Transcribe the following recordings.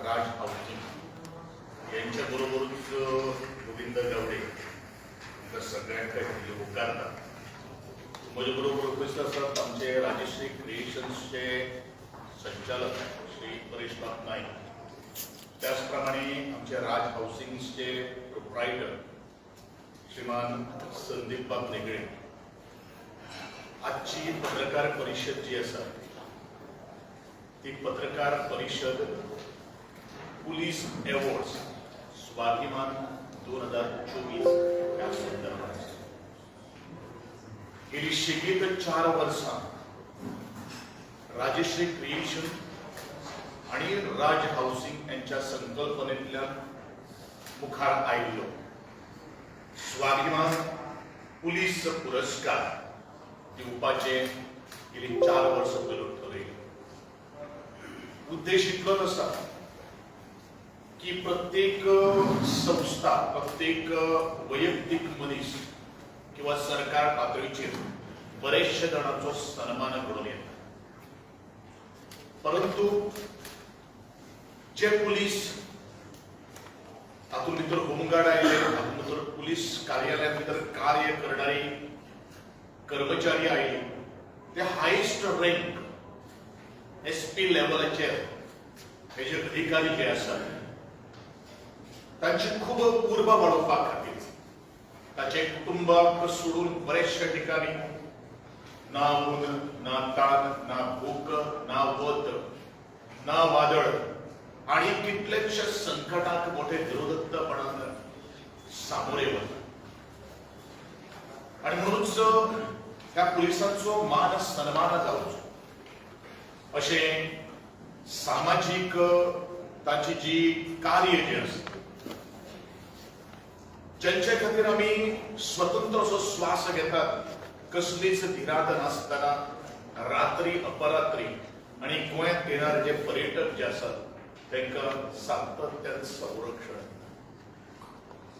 राज housing यांच्या बरोबरच गोविंद गावडे तुमकां सगळ्यांक उपकारता. म्हजे बरोबर उपस्थित आसात आमचे राजश्री क्रिएशन्सचे संचालक श्री परेश बाब नाईक, त्याचप्रमाणे आमचे राज हाऊसिंगचे प्रोप्रायटर श्रीमान संदीप बाब नेगळे. आजची पत्रकार परिषद जी आसा ती पत्रकार परिषद पुलीस एवॉर्ड्स स्वाभिमान 2024 ह्या संदर्भात आसा. गेली शेगीत 4 वर्सां राजश्री क्रिएशन आणि राज हाऊसिंग यांच्या संकल्पनेतल्यान मुखार आयिल्लो स्वाभिमान पुलीस पुरस्कार दिवपाचे गेली 4 वर्सां पयलीं ठरयलें. उद्देश इतलोच आसा की प्रत्येक संस्था, प्रत्येक वैयक्तीक मनीस किंवा सरकार पातळीचेर बरेचशे जाणांचो सन्मान घडोवन येता, परंतु जे पुलीस, तातूंत भितर होमगार्ड आयले, तातूंत भितर पुलीस कार्यालयात भितर कार्य करणारी कर्मचारी आयले, ते हायेस्ट रँक एसपी लेवलाचेर हे जे अधिकारी जे आसात तांची खूब उर्बा वाडोवपा खातीर ताचे कुटुंबाक सोडून बरेचशा ठिकाणी ना ऊन, ना तान, ना भूक, ना वत, ना वादळ आणि कितलेशे संकटाक मोठे धीरोदत्तपणान सामोरे वता आणि म्हणूनच ह्या पुलिसांचो मान सन्मान जावचो अशें सामाजीक तांची जी कार्य जे आसा, ज्यांच्या खातीर आमी स्वतंत्र असो श्वास घेतात, कसलीच भिरांत नासतना रात्री अपरात्री, आणि गोंयांत येणारे जे पर्यटक जे आसात तांकां सातत्यान संरक्षण.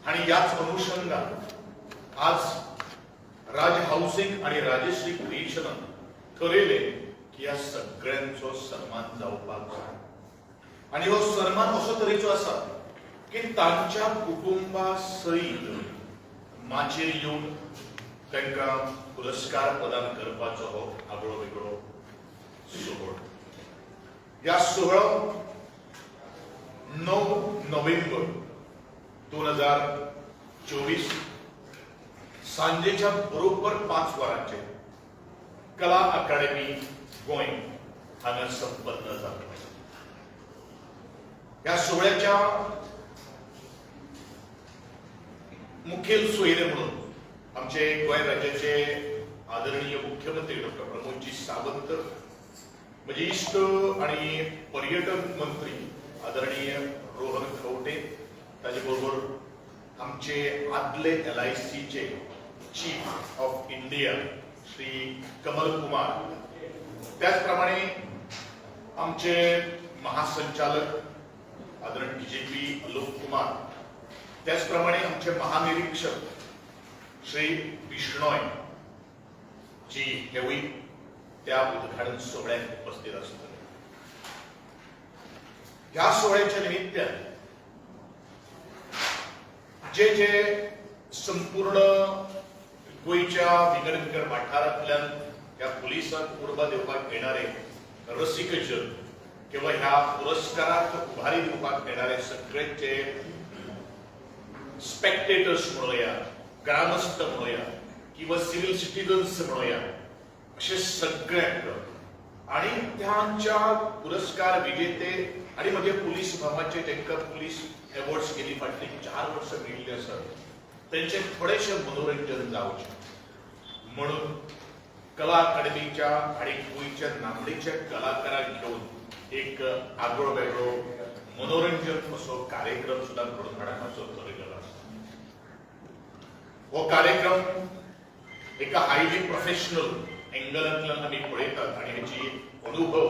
आणि याच अनुषंगान आज राज हाऊसिंग आणि राजश्री क्रिएशनान ठरयले की ह्या सगळ्यांचो सन्मान जावपाक जाय आणि हो सन्मान असो तरेचो आसा की तांच्या कुटुंबा सयत माचयेर येवन तांकां पुरस्कार प्रदान करपाचो हो आगळो वेगळो सुहळो. ह्या सुहळो 9 नोव्हेंबर 2024 सांजेच्या बरोबर 5 वरांचेर कला अकादमी गोंय हांगा संपन्न जातलो. ह्या सुहळ्याच्या मुखेल सोयरे म्हणून आमचे गोंय राज्याचे आदरणीय मुख्यमंत्री डॉक्टर प्रमोदजी सावंत, म्हणजे इश्ट आणि पर्यटन मंत्री आदरणीय रोहन खंवटे, ताजे बरोबर आमचे आदले एलआयसीचे chief of India Shri Kamal Kumar, त्याचप्रमाणे आमचे महासंचालक आदरणीय डीजीपी आलोक कुमार, त्याचप्रमाणे आमचे महानिरीक्षक श्री बिश्नोय जी हेवूय त्या उद्घाटन सोहळ्यात उपस्थित आसतले. ह्या सोहळ्याच्या निमित्तान जे जे संपूर्ण गोंयच्या विंगड विंगड वाठारांतल्यान ह्या पुलिसांक उर्बा दिवपाक येणारे रसिकजन किंवा ह्या पुरस्काराक उभारी दिवपाक येणारे सगळेचे स्पेक्टेटर्स म्हणूया, ग्रामस्थ म्हणूया किंवा सिव्हिल सिटीजन्स म्हणूया, असे सगळ्यांक आणि त्यांच्या पुरस्कार विजेते आणि म्हणजे पुलीस भावाचे तांकां पुलीस अवॉर्ड्स गेली फाटली 4 वर्सां मेळिल्ली आसात, त्यांचे थोडेशे मनोरंजन जावचें म्हणून कला अकादमीच्या आणि गोंयच्या नामनेच्या कलाकारांक घेवन एक आगळो वेगळो मनोरंजन असो कार्यक्रम सुद्धा घडोवन हाडपाचो ठरयलेलो आसा. हो कार्यक्रम एका हायली प्रोफेशनल एंगलांतल्यान आमी पळयतात आणि हेची अनुभव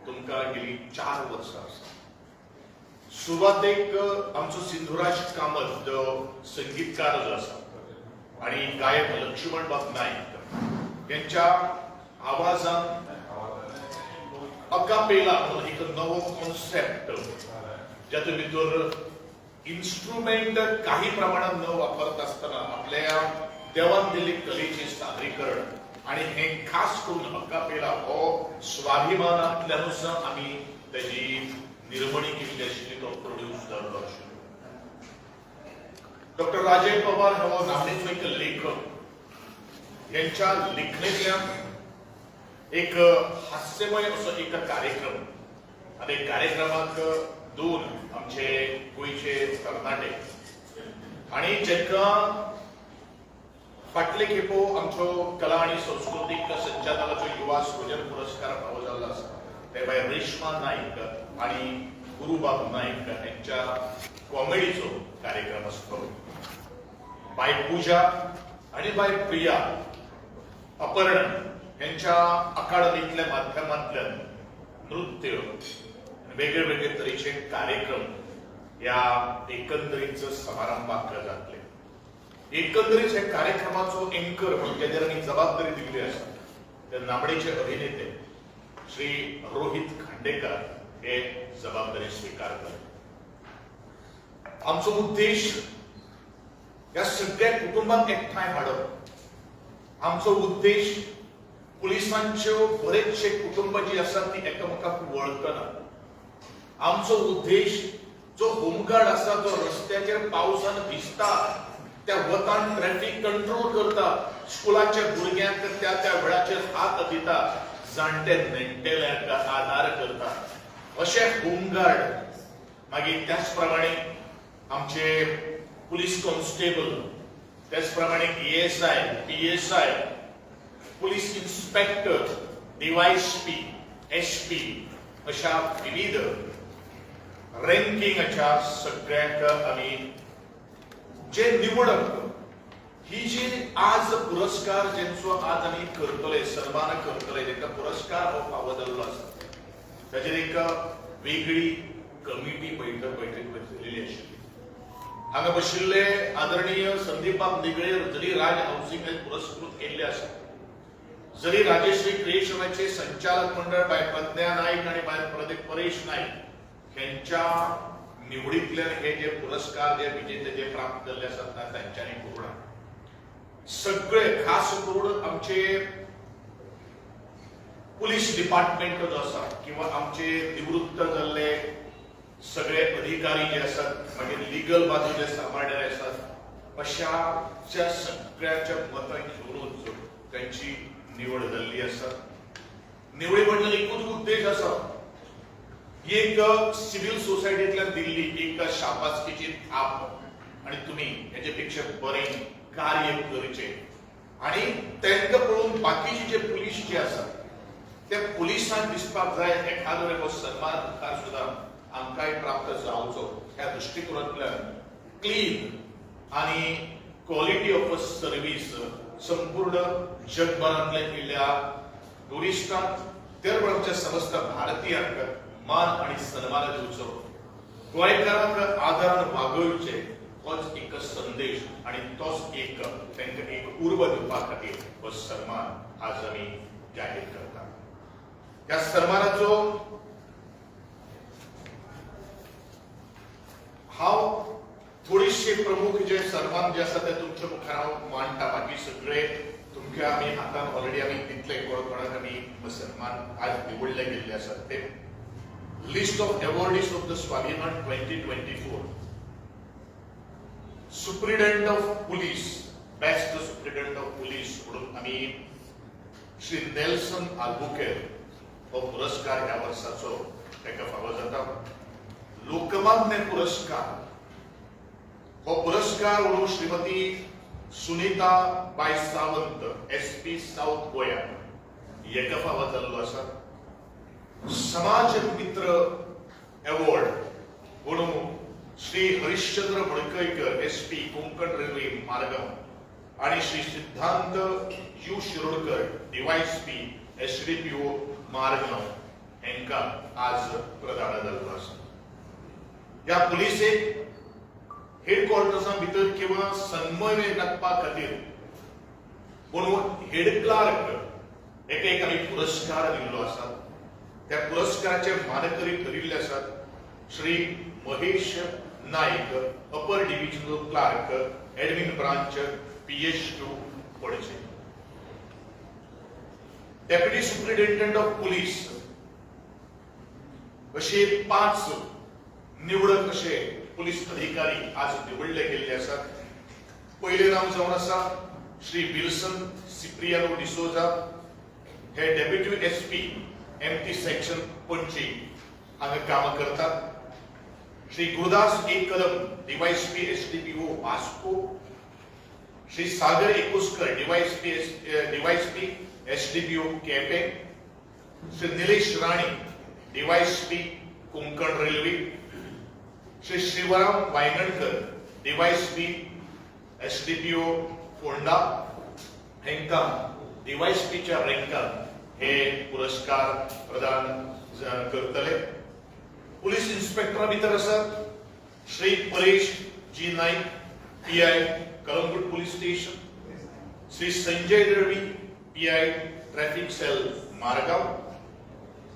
तुमकां गेली 4 वर्सां आसा. सुरवातेक आमचो सिंधुराज कामत जो संगीतकार जो आसा आणि गायक लक्ष्मण बाब नाईक यांच्या आवाजान अत्यंत अकापेला म्हणून एक नवो कॉन्सेप्ट ज्यातून भितर इन्स्ट्रुमेंट काही प्रमाणात न वापरत असताना आपल्या देवान दिल्ली कलेचे सादरीकरण आणि हे खास करून अकापेला हो स्वाभिमानांतल्यानूच आमी त्याची निर्मणी केल्ली आशिल्ली, तो प्रोड्यूस जाल्लो आशिल्लो. डॉक्टर राजय पवार हो नामनेचो एक लेखक, यांच्या लिखणेंतल्यान एक हास्यमय असो एक कार्यक्रम आणि कार्यक्रमाक दोन आमचे गोंयचे तरणाटे आणि जेका फाटले खेपो आमचो कला आणि संस्कृतीक संचालनाचो युवा सृजन पुरस्कार फावो जाल्लो आसा, ते भायर रेश्मा नाईक आणि गुरुबाब नाईक यांच्या कॉमेडीचो कार्यक्रम आसतो. बाय पूजा आणि बाय प्रिया अपर्णा यांच्या अकादमीतल्या माध्यमांतल्यान नृत्य, वेगळे वेगळे तरेचे कार्यक्रम या एकंदरीत समारंभाक जातले. एकंदरीत ह्या कार्यक्रमाचो एंकर म्हणून जेचेर आमी जबाबदारी दिल्ली आसा ते नामणेचे अभिनेते श्री रोहित खांडेकर हे जबाबदारी स्वीकारतात. आमचो उद्देश ह्या सगळ्या कुटुंबांक एकठांय हाडप. आमचो उद्देश पुलिसांच्यो बरेचशे कुटुंब जी आसात ती एकामेकाक वळखना. आमचो उद्देश जो होमगार्ड आसा, जो रस्त्याचेर पावसान भिजता, त्या वतान ट्रॅफिक कंट्रोल करता, स्कुलाच्या भुरग्यांक त्या त्या वेळाचेर हात दिता, जाणटे नेणटेल्यांक आदार करता, अशे होमगार्ड, मागीर त्याच प्रमाणे आमचे पुलीस कॉन्स्टेबल, त्याच प्रमाणे ASI, PSI, police inspector, DySP, SP अशा विविध रँकिंगाच्या सगळ्यांक आमी जे निवडक ही जी आज पुरस्कार जेंचो आज आमी करतले, सन्मान करतले, जेका पुरस्कार हो फावो जाल्लो आसा, ताचेर एक वेगळी कमिटी बैठक बैठक बसलेली आशिल्ली. हांगा बशिल्ले आदरणीय संदीपबाब निगळे जरी राज हाऊसिंग पुरस्कृत केल्ले आसा, जरी राजश्री क्रिएशनाचे संचालक मंडळ बाय प्रज्ञा नाईक आणि बाय प्रदीप परेश नाईक यांच्या निवडीतल्यान हे जे पुरस्कार जे विजेते जे प्राप्त जाल्ले आसात ना, तांच्यांनी पूर्ण सगळे, खास करून आमचे पुलीस डिपार्टमेंट जो आसा किंवा आमचे निवृत्त जाल्ले सगळे अधिकारी जे आसात, मागीर लिगल बाजू जे सांबाळणारे आसात, अशाच्या सगळ्याच्या मतां घेवनूच त्यांची निवड जाल्ली आसा. निवडी फाटल्यान एकूच उद्देश आसा, ही एक सिव्हिल सोसायटीतल्यान दिल्ली एक शाबासकीची थाप आणि तुम्ही हेजे पेक्षा बरें कार्य करचे आणि तांकां पळोवन बाकीचे जे पुलीस जे आसात ते पुलिसांक दिसपाक जाय, एखादो हो सन्मान मुखार सुद्दां आमकांय प्राप्त जावचो. ह्या दृश्टिकोनांतल्यान क्लीन आणि क्वॉलिटी ऑफ अ सर्वीस संपूर्ण जगभरांतल्या केल्ल्या टुरिस्टांक, ते आमच्या समस्त भारतीयांक मान आणि सन्मान दिवचो, गोंयकारांक आदारान वागोवचे, होच एक संदेश आणि तोच एक तांकां एक उर्बा दिवपा खातीर हो सन्मान आज आमी जाहीर करता. ह्या सन्मानाचो हांव थोडीशी प्रमुख जे सन्मान जे आसा ते तुमच्या मुखार हांव मांडटा. बाकी सगळे तुमच्या आमी हातान ऑलरेडी आमी दितले, कोण कोणाक आमी सन्मान आज निवडले गेल्ले आसात ते. List of awardees of the Swabhiman 2024: Superintendent of Police, Best Superintendent of Police म्हणून आमी श्री नेल्सन आल्बुकेर हो पुरस्कार ह्या वर्साचो ताका फावो जाता. लोकमान्य पुरस्कार हो पुरस्कार म्हणून Shrimati Sunita bye Sawant, SP south Goa, हेका फावो जाल्लो आसा. समाज मित्र अवॉर्ड म्हणून श्री हरिश्चंद्र मडकयकर, एसपी कोंकण रेल्वे मारगांव आणि श्री सिद्धांत you Shirodkar, DYSP SDPO Margao हेंका आज प्रदान जाल्लो आसा. ह्या पुलिसेक हेडक्वॉर्टर्सा भितर किंवा समन्वय राखपा खातीर म्हणून हेड क्लार्क हेका एक आमी पुरस्कार दिल्लो आसा. त्या पुरस्काराचे मानकरी ठरिल्ले आसात Shri Mahesh Naik, upper divisional clerk, admin branch, PHQ, Panaji. Deputy superintendent of police असे पाच निवडक असे पोलीस अधिकारी आज निवडले गेल्ले आसात. पयलें नांव जावन आसा श्री विल्सन सिप्रियानो डिसोजा. हे deputy SP, MT section, Panaji हांगा कामां करतात. Shri Gurudas A Kadam, DYSP, SDPO, Vasco. Shri Sagar Ekoskar, DYSP, DYSP, SDPO, Quepem. Shri Nilesh Rane, DYSP, Konkan railway. Shri Shivram Vaingankar, DYSP, SDPO, Ponda. हेंका डीवायएसपीच्या रँकात हे पुरस्कार प्रदान करतले. पोलीस इन्स्पेक्टरा भितर आसात श्री परेश जी Naik, PI, Calangute police station. Shri Sanjay Dalvi, PI, traffic sale, Margao.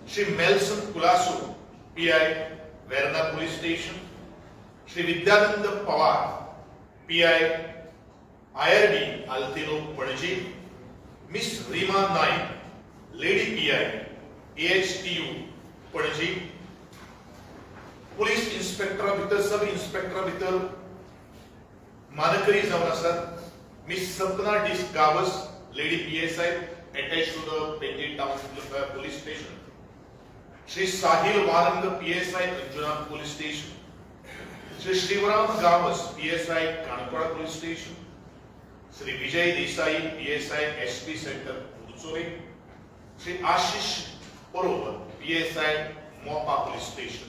Shri Melson Colaco, PI, Verna police station. Shri Vidyanand Pawar, PI, IRD Altinho, Panaji. Miss Reema Naik, lady PI, AHTU, Panaji. Police इन्स्पेक्टरा भितर, sub इन्स्पेक्टरा भितर मानकरी जावन आसात miss Sapna D Gawas, lady PSI, attach to the Peddi Town Police Station. Shri Sahil Warang, PSI, Anjuna police station. Shri Shivram Gawas, PSI, Canacona police station. Shri Vijay Desai, PSI, SP centre, Curchorem. Shri Ashish Parab, PSI, Mopa police station.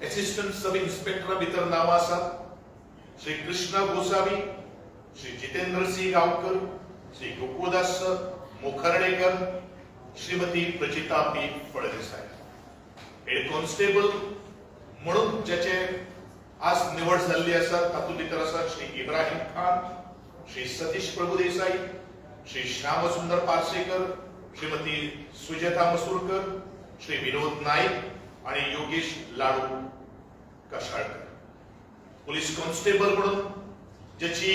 Assistant सब इन्स्पेक्टरा भितर नांवां आसात श्री कृष्णा गोसावी, श्री जितेंद्र सिंह गावकर, श्री गोकुळदास मोखर्णेकर, श्रीमती प्रचिता P Phaldesai. Head constable म्हणून ज्याचे आज निवड जाल्ली आसा तातूंत भितर आसा श्री इब्राहिम खान, श्री सतीश प्रभुदेसाई, श्री श्यामसुंदर पार्सेकर, श्रीमती सुजता मसूरकर, श्री विनोद नाईक आणि योगेश लाडू कशाळकर. पोलीस कॉन्स्टेबल म्हणून ज्याची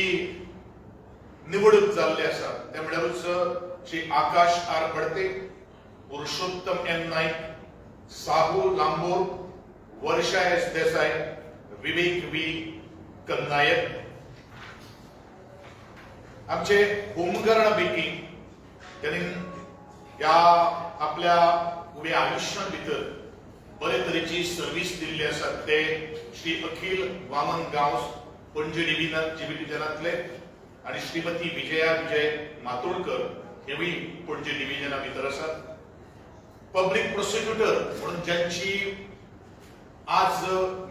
निवडणूक जाल्ली आसा ते म्हळ्यारूच श्री आकाश आर फडते, पुरुषोत्तम एम नाईक, साहू लांबोर, वर्षा एस देसाय, विवेक व्ही कन्नायक. आमचे होमगार्डा पैकी त्यांनी ह्या आपल्या उब्या आयुश्या भितर बरे तरेची सर्वीस दिल्ली आसा ते श्री अखिल वामन गांवस, पणजी डिव्हिजनांतले आणि श्रीमती विजया विजय मातोडकर हेवूय पणजी डिव्हिजना भितर आसात. पब्लीक प्रोसिक्युटर म्हणून ज्यांची आज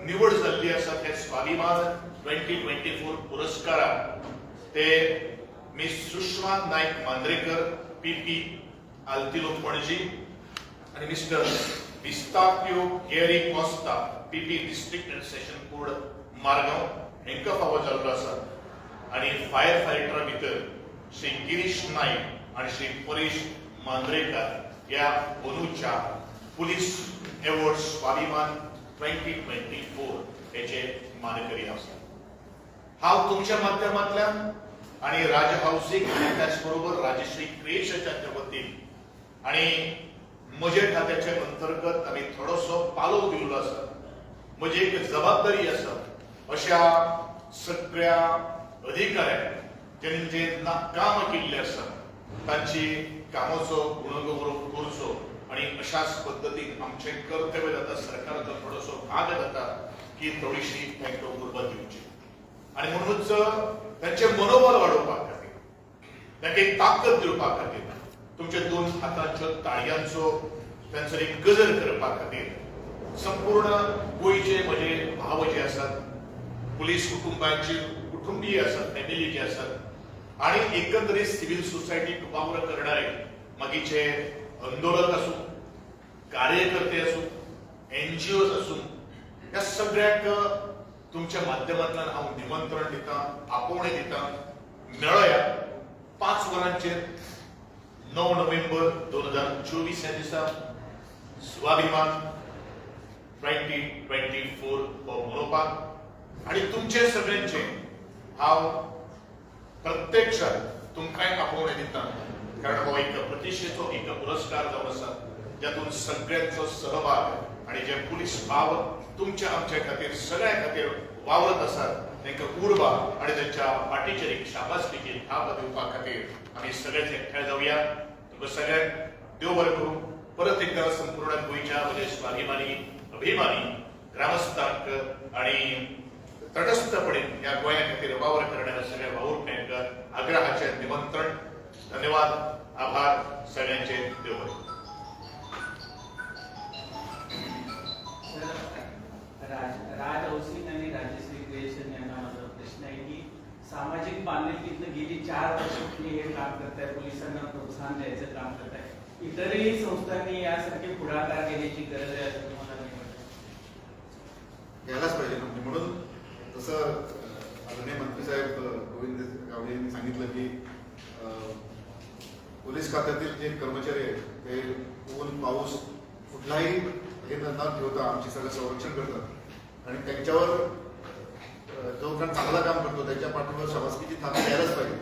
निवड जाल्ली आसा ते स्वाभिमान 2024 पुरस्काराक ते miss Sushma Naik Mandrekar, PP, Altinho, Panaji आणि mister विस्तापियो Gerry Costa, PP, district and session court, Margao हेंकां फावो जाल्लो आसा. आणि फायर फायटरा भितर श्री गिरीश नाईक आणि श्री परेश मांद्रेकर ह्या अंदूच्या पुलीस एवॉर्ड स्वाभिमान 2024 हेचे मानकरी आसा. हांव तुमच्या माध्यमांतल्यान आणि राज हाऊसिंग आणि त्याचबरोबर राजश्री क्रिएशनच्या वतीन आणि म्हजे खात्याच्या अंतर्गत आमी थोडोसो पालव दिल्लो आसा. म्हजी एक जबाबदारी आसा अशा सगळ्या अधिकाऱ्यांक जेणी जे काम केल्लें आसा तांची कामाचो गुणगौरव करचो आणि अशाच पद्दतीन आमचें कर्तव्य जाता, सरकाराचो थोडोसो भाग जाता की थोडीशी तांकां उर्बा दिवची आणि म्हणूनच त्यांचे मनोबल वाडोवपा खातीर, तांकां एक ताकद दिवपा खातीर, तुमच्या दोन हातांच्यो ताळयांचो तांचो एक गजर करपा खातीर संपूर्ण गोंयचे म्हजे भाव जे आसात, पुलीस कुटुंबाचे कुटुंबीय आसात, फॅमिली जे आसात आणि एकंदरीत सिव्हिल सोसायटीक वावर करणारे मागीचे आंदोलक आसूं, कार्यकर्ते आसूं, एनजीओ आसूं, ह्या सगळ्यांक तुमच्या माध्यमांतल्यान हांव निमंत्रण दिता, आपोवणें दिता. मेळोया 5 वरांचेर 9 नोव्हेंबर 2024 ह्या दिसा. स्वाभिमान 2024 हो मनोवपाक आनी तुमचे सगळ्यांचे हांव प्रत्यक्षात तुमकांय आपोवणें दिता, कारण हो एक प्रतिश्ठेचो एक पुरस्कार जावन आसा, ज्यातून सगळ्यांचो सहभाग आणि जे पुलीस भाव तुमच्या आमच्या खातीर, सगळ्या खातीर वावरत आसात, तांकां उर्बा आणि त्यांच्या फाटीचेर एक शाबासकीची थाप दिवपा खातीर आमी सगळेच एकठांय जावया. तुमकां सगळ्यांक देव बरें करूं. परत एकदा संपूर्ण गोंयच्या म्हजे स्वाभिमानी, अभिमानी ग्रामस्थांक आणि तटस्थपणे ह्या गोंया खातीर वावर करणाऱ्या सगळ्या वावुरप्यांक आग्रहाचे निमंत्रण. धन्यवाद, आभार सगळ्यांचे. देव बरें. सर, राज राज हाऊसिंग आणि राजश्री क्रिएशन यांना माझा प्रश्न आहे की सामाजिक बांधिलकीतनं गेली 4 वर्ष तुम्ही हे काम करताय, पोलिसांना प्रोत्साहन द्यायचं काम करताय. इतरही संस्थांनी यासारखे पुढाकार घेण्याची गरज आहे असं तुम्हाला नाही वाटत? घ्यायलाच पाहिजे ना. म्हणजे म्हणून तसं आदरणीय मंत्री साहेब गोविंद गावडे यांनी सांगितलं की पोलीस खात्यातील जे कर्मचारी आहेत ते ऊन, पाऊस कुठलाही हे न न ठेवता आमचे सगळं संरक्षण करतात आणि त्यांच्यावर जो कोण चांगला काम करतो त्याच्या पाठीवर शाबासकीची थाप द्यायलाच पाहिजे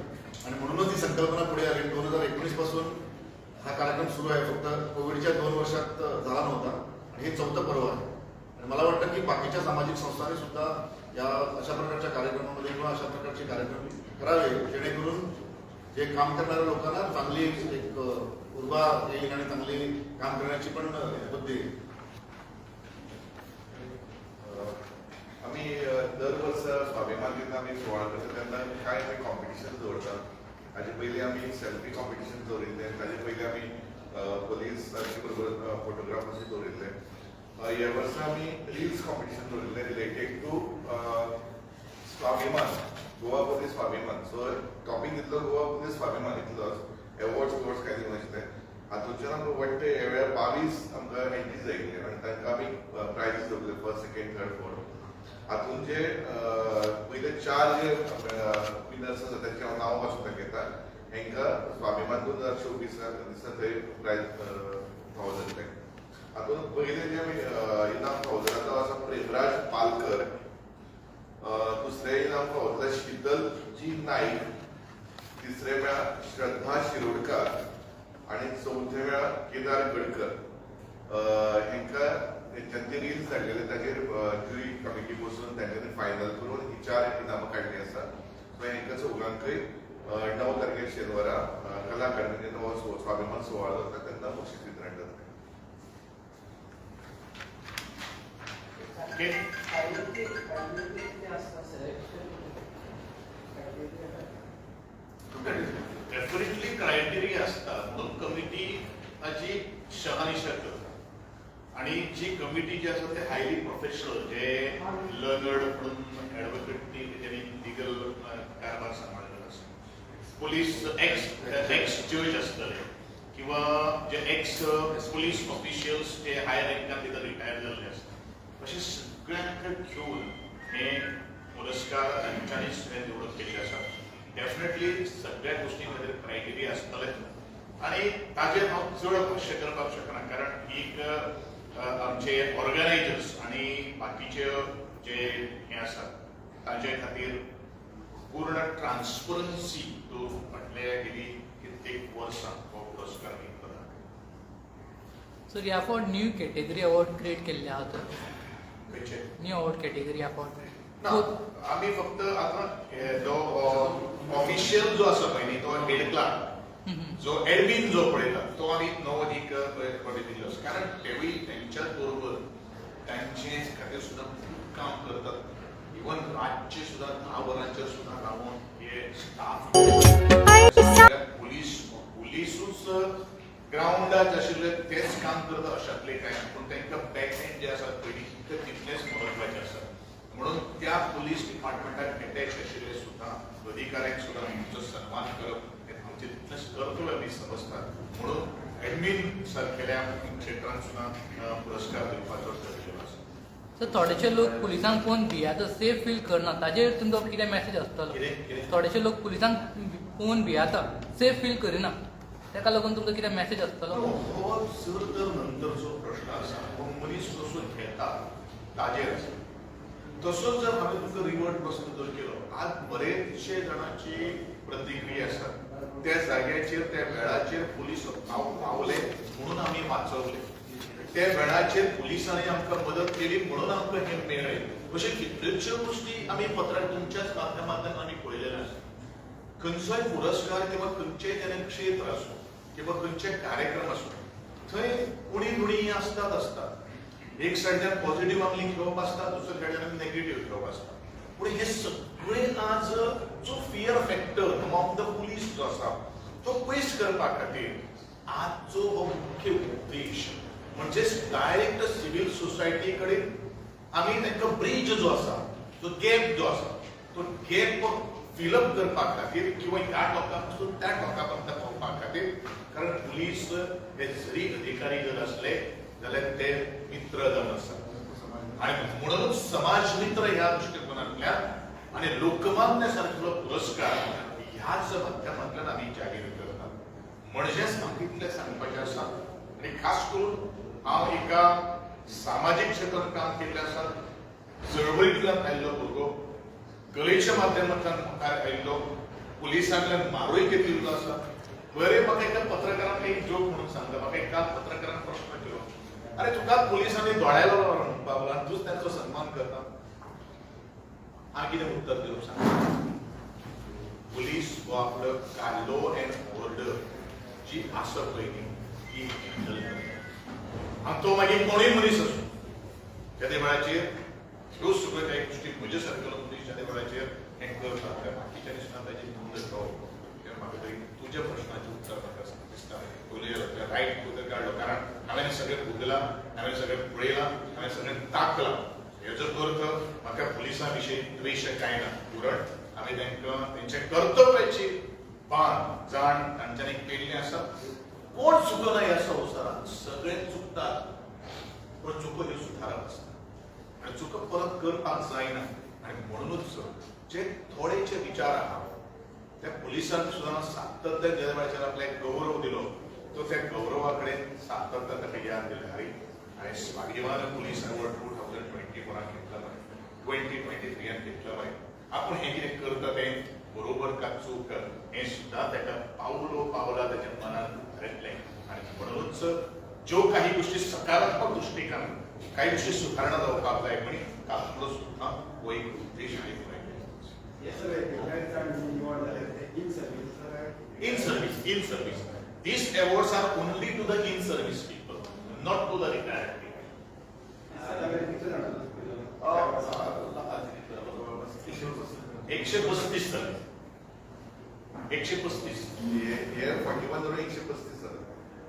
आणि म्हणूनच ही संकल्पना पुढे आली. 2019 पासून हा कार्यक्रम सुरू आहे. फक्त कोविडच्या 2 वर्षात झाला नव्हता आणि हे चौथं पर्व आहे. आणि मला वाटतं की बाकीच्या सामाजिक संस्थांनी सुद्धा या अशा प्रकारच्या कार्यक्रमामध्ये किंवा अशा प्रकारचे कार्यक्रम करावे, जेणेकरून जे काम करणाऱ्या लोकांना चांगली एक उर्बा येईल आणि चांगली काम करण्याची पण बुद्धी येईल. आमी दर वर्सा स्वाभिमान दिसा आमी सुवाळो करता तेन्ना कांय कांय कॉम्पिटिशन दवरतात. हाजे पयलीं आमी सेल्फी कॉम्पिटिशन दवरिल्लें, ताजे पयलीं आमी पोलिसांचे बरोबर फोटोग्राफर्स दवरिल्ले. ह्या वर्सा आमी रिल्स कॉम्पिटिशन दवरिल्लें रिलेटेड टू स्वाभिमान, गोवा पोलीस स्वाभिमान. सो टॉपीक दितलो गोवा पोलीस स्वाभिमान इतलोच. एवॉर्ड्स बिवॉर्ड्स कांय दिवंक नाशिल्ले. हातूंतल्यान आमकां वाटते ह्या वेळार 22 आमकां एंट्रीज आयिल्ले आनी तांकां आमी प्रायजीस दवरले, फर्स्ट, सेकंड, थर्ड, फोर्थ. हातूंत जे पयले चार जे विनर्स आसा तांचें हांव नांव वाचून दाखयता. हांकां स्वाभिमान 2024 दिसा थंय प्रायज फावो जातलें. हातूंत पयलें जें आमी इनाम फावो जाला तो आसा प्रेमराज पालकर, दुसरें इनाम फावो जालें शीतल जी नाईक, तिसरें म्हळ्यार श्रद्धा शिरोडकर आनी चवथें म्हळ्यार केदार गडकर. हांकां तेंच्यांनी रिल्स धाडलेले, ताचेर ज्युरी कमिटी बसून तांच्यांनी फायनल करून ही चार इनामां काडली आसा. सो हांकां चौगांकय 9 तारखेर शेनवारा कला अकादमीन हो स्वाभिमान सुवाळो जाता तेन्ना बक्षीस वितरण जातलें. ओके. क्रायटेरिया असतात सिलेक्शन क्रायटेरिया? डेफिनेटली क्रायटेरिया असता, म्हणून कमिटी ताची शहानिशा करता आणि जी कमिटी जी आसा ते हायली प्रोफेशनल, जे लर्नड म्हणून ऍडव्होकेट, तेंच्यांनी लिगल कारभार सांबाळलेलो आसा, पोलीस एक्स एक्स जज आसतले किंवा जे एक्स पोलीस ऑफिशियल्स जे हाय रँकान तिथं रिटायर जाल्ले आसता, अशे सगळ्यांक घेवन हे पुरस्कार तांच्यांनीच हे निवडून केल्ले आसा. डेफिनेटली सगळ्या गोष्टी खातीर क्रायटेरिया आसतले आणि ताजेर हांव चड भाश्य करपाक शकना, कारण ही एक आमचे ऑर्गनायजर्स आणि बाकीचे जे हे आसात ताजे खातीर पूर्ण ट्रान्सपरन्सी तो फाटल्या गेली कित्येक वर्सां हो पुरस्कार दिता. सर, ह्या फावट न्यू कॅटेगरी अवॉर्ड क्रिएट केल्ले आहा तर? खंयचे? न्यू अवॉर्ड कॅटेगरी ह्या फावट? ना, आमी फक्त आतां हे जो ऑफिशियल जो आसा पळय न्ही, तो हेड क्लार्क जो एडमिन जो पळयता तो आमी नवो एक पळय दिल्लो आसा, कारण तेवूय तेंच्याच बरोबर तांचे खातीर सुद्दां खूब काम करतात. इवन रातचे सुद्दां 10 वरांचेर सुद्दां रावन हे स्टाफ, पुलिसूच ग्रावंडार आशिल्ले तेच काम करता अशातले काय ना, पूण तांकां बॅक एंड जे आसात पयलीं ते तितलेच म्हत्वाचे आसात. म्हणून त्या पुलीस डिपार्टमेंटाक अटॅच आशिल्ले सुद्दां अधिकाऱ्यांक सुद्दां तांचो सन्मान करप हें आमचें तितलेंच कर्तव्य आमी समजतात. म्हणून एडमीन सारकेल्या क्षेत्रांत सुद्दां पुरस्कार दिवपाचो ठरयलेलो आसा. सर, थोडेशे लोक पुलिसांक पळोवन भियाता, सेफ फील करना, ताजेर तुमचो कितें मॅसेज आसतलो? कितें कितें? थोडेशे लोक पुलिसांक पळोवन भियाता, सेफ फील करिना, ताका लागून तुमचो कितें मॅसेज आसतलो? हो चड तर नंतरचो प्रश्न. ताजेर आसा. तसोच जर हांवें तुमकां रिवर्ट प्रस्न जर केलो, आज बरेचशे जाणांची प्रतिक्रिया आसा, त्या जाग्याचेर त्या वेळाचेर पुलीस पावले म्हणून आमी वाचवले, त्या वेळाचेर पुलिसांनी आमकां मदत केली म्हणून आमकां हें मेळ्ळें. अश्यो कितल्योश्यो गोश्टी आमी पत्रार तुमच्याच माध्यमांतल्यान आमी पळयलेलें आसा. खंयचोय पुरस्कार किंवा खंयचेय तेणे क्षेत्र आसूं किंवा खंयचे कार्यक्रम आसूं, थंय उणी दुणी आसतात आसतात. एक सायडच्यान पॉझिटिव्ह आमी घेवप आसता, दुसऱ्या सायडच्यान आमी नेगेटिव्ह घेवप आसता. पूण हे सगळे आज जो fear factor among the police जो आसा तो पयस करपा खातीर आजचो हो मुख्य उद्देश म्हणजे डायरेक्ट सिव्हिल सोसायटी कडेन आमी तांकां ब्रीज जो आसा, जो गॅप जो आसा, तो गॅप फिलअप करपा खातीर किंवा ह्या टोका पासून त्या टोका पर्यंत पावपा खातीर. कारण पुलीस हे जरी अधिकारी जर असले जाल्यार ते मित्र जावन आसात आणि म्हणूनच समाज मित्र ह्या दृष्टिकोनांतल्यान आणि लोकमान्य सारकिल्लो पुरस्कार ह्याच माध्यमांतल्यान आमी जाहीर करतात. म्हणजेच म्हाका इतलें सांगपाचें आसा आनी खास करून हांव एका सामाजीक क्षेत्रांत काम केल्लें आसा. चळवळींतल्यान आयिल्लो भुरगो, कलेच्या माध्यमांतल्यान मुखार आयिल्लो, पुलिसांतल्यान मारूय घेतिल्लो आसा. बरें, म्हाका एका पत्रकारान एक जोक म्हणून सांगता. म्हाका एका पत्रकारान प्रश्न केलो, "अरे, तुका पुलिसांनी दोळ्यालो म्हणपाक लागलो आनी तूच तांचो सन्मान करता." हांवें कितें उत्तर दिवप सांग? पुलीस हो आपलो लॉ अँड ऑर्डर जी आसा पळय न्ही, ती हँडल करता आनी तो मागीर कोणूय मनीस आसूं. त्या वेळाचेर ह्यो सगळ्यो काही गोश्टी म्हजे सारकेलो मनीस ज्या वेळाचेर हें करता, त्या बाकीच्यांनी सुद्दां ताची नोंद घेवप. कित्याक म्हाका तरी तुज्या प्रश्नाचें उत्तर म्हाका दिसता पयलीं रायट उत्तर काडलो, कारण हांवें सगळें भोगलां, हांवें सगळें पळयलां, हांवें सगळें ताकलां. हेजो अर्थ म्हाका पुलिसां विशीं द्वेश कांय ना. उलट आमी तांकां तेंच्या कर्तव्याची भान, जाण तांच्यांनी केल्ली आसा. कोण चुकना ह्या संवसारात, सगळे चुकतात, पण चुको ह्यो सुधारप आसता आणि चुको परत करपाक जायना. आणि म्हणूनच जे थोडेचे विचार आहा, त्या पुलिसांक सुद्दां सातत्य ज्या वेळाचेर आपल्याक गौरव दिलो, तो त्या गौरवा कडेन सातत्य ताका याद दिलें. अरे, हांवें स्वाभिमान पुलीस अवॉर्ड 2024रान घेतला मरे, 2023यान घेतला मरे. आपूण हें कितें करता तें बरोबर का चूक हें सुद्दां ताका पावलो पावला ताच्या मनात उतरतलें. आणि म्हणूनच ज्यो काही गोष्टी सकारात्मक दृष्टिकोन, काही गोष्टी सुधारणा जावपाक जाय म्हणी तातूंतलो सुद्दां हो एक उद्देश आमी पुराय केलो. हे सगळे रिटायर्ड निवड झाले ते in service? In service, in service. These awards are only to the in service people, not to the retired people. आता किती जण? 135 सर, 135. हे 41 धरून 135 जाता.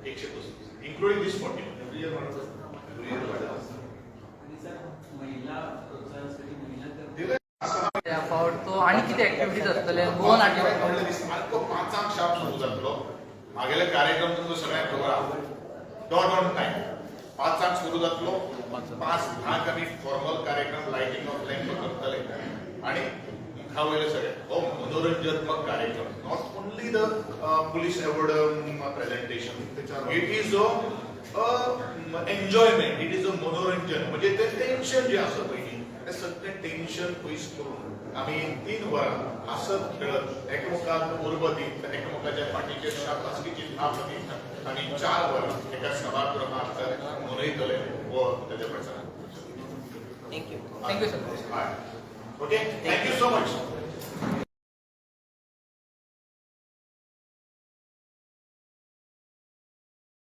135, इन्क्लुडिंग दिस 41. एव्हरी इयर वाढत असतं. एव्हरी इयर वाडत आसता. आणि सर, महिला प्रोत्साहनासाठी महिला दिले. त्या फावट तो आनी कितें एक्टिविटीज आसतले गोवन आर्टिस्ट? म्हणल्यार सारको 5 शार्प सुरू जातलो मागेले कार्यक्रम. तुमकां सगळ्यांक खबर आहा, डॉट ऑन टायम 5 सुरू जातलो. 5:10 आमी फॉर्मल कार्यक्रम लायटिंग ऑफ लॅम्प करतले आणि मुखा वयले सगळे हो मनोरंजनात्मक कार्यक्रम. Not only the police award presentation, it is a enjoyment, it is a मनोरंजन. म्हणजे ते टेन्शन जे आसा पळय न्ही, ते सगळें टेन्शन पयस करून आमी 3 वरां हांसत खेळत एकमेकाक उर्बा दीत, एकमेकाच्या फाटीचेर शाबासकीची थाप दीत आनी 4 वरां एका सभागृहात मनयतले हो ताच्या प्रचारात. Thank you, thank you sir. Okay, thank you so much.